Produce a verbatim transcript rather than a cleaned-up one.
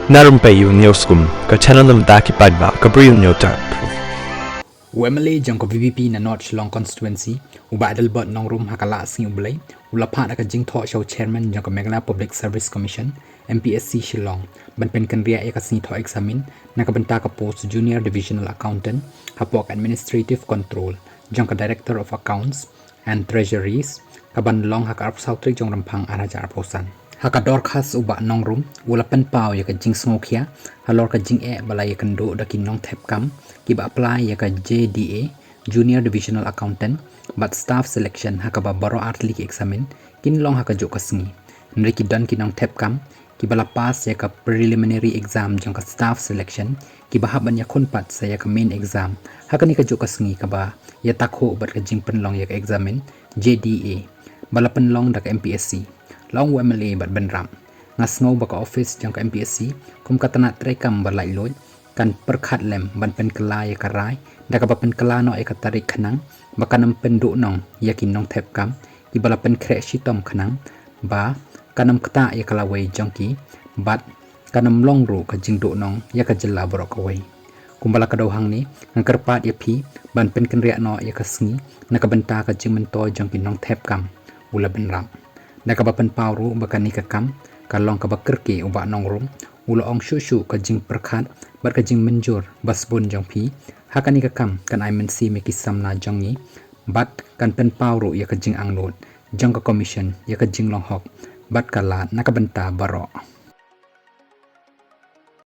Na rympei ïa u Newsroom, ka channel na bynta ki paidbah ka Bri u Hynñiewtrep. U M L A jong ka V P P na North Shillong Constituency, u Bah Adelbert Nongrum, ha ka la sngi U Blei u la phah da ka jingthoh sha u Chairman jong ka Meghalaya Public Service Commission, M P S C Shillong, ban pynkynriah ïa ka sngi thoh eksamin na ka bynta ka post Junior Divisional Accountant hapoh ka Administrative Control jong ka Director of Accounts and Treasuries, ka ban long ha ka arphew saw tarik jong Rymphang ar hajar arphew san. Ha ka dorkhas u Bah Nongrum u la pynpaw ïa ka jingsngewkhia halor ka jingeh ba la ïakynduh da ki nongthep kam kiba apply ïa ka J D A, Junior Divisional Accountant, bad Staff Selection, ha kaba baroh artylli ki eksamin kin long ha kajuh ka sngi. Hynrei ki don ki nongthep kam kiba la pass ïa ka preliminary exam jong ka Staff Selection kiba hap ban ïakhun pat sa ïa ka main exam ha kane kajuh ka sngi, kaba ïatakhuh bad ka jingpynlong ïa ka eksamin J D A ba la pynlong da ka M P S C. La ong u M L A bad bynrap: Nga sngew ba ka office jong ka M P S C kum ka tnat treikam ba laitluid kan pyrkhat lem ban pynkylla ïa ka rai da kaba pynkylla noh ïa ka tarik khnang ba kan ym pynduhnong ïa ki nongthep kam kiba la pynkhreh shitom khnang ba kan ym ktah ïa ka lawei jong ki bad kan ym long ruh ka jingduhnong ïa ka jylla baroh kawei. Kumba la kdew hangne, nga kyrpad ïa phi ban pynkynriah noh ïa ka sngi na ka bynta ka jingmyntoi jong ki nongthep kam, u la bynrap. Da kaba pynpaw ruh ba kane ka kam ka long kaba kyrkieh, u Bah Nongrum u la ong shuh shuh ka jingpyrkhat bad ka jingmynjur ba sbun jong phi ha kane ka kam kan ai mynsiem ïa ki samla jong ngi bad kan pynpaw ruh ïa ka jingangnud jong ka Commission ïa ka jinglong hok bad ka lad na ka bynta baroh.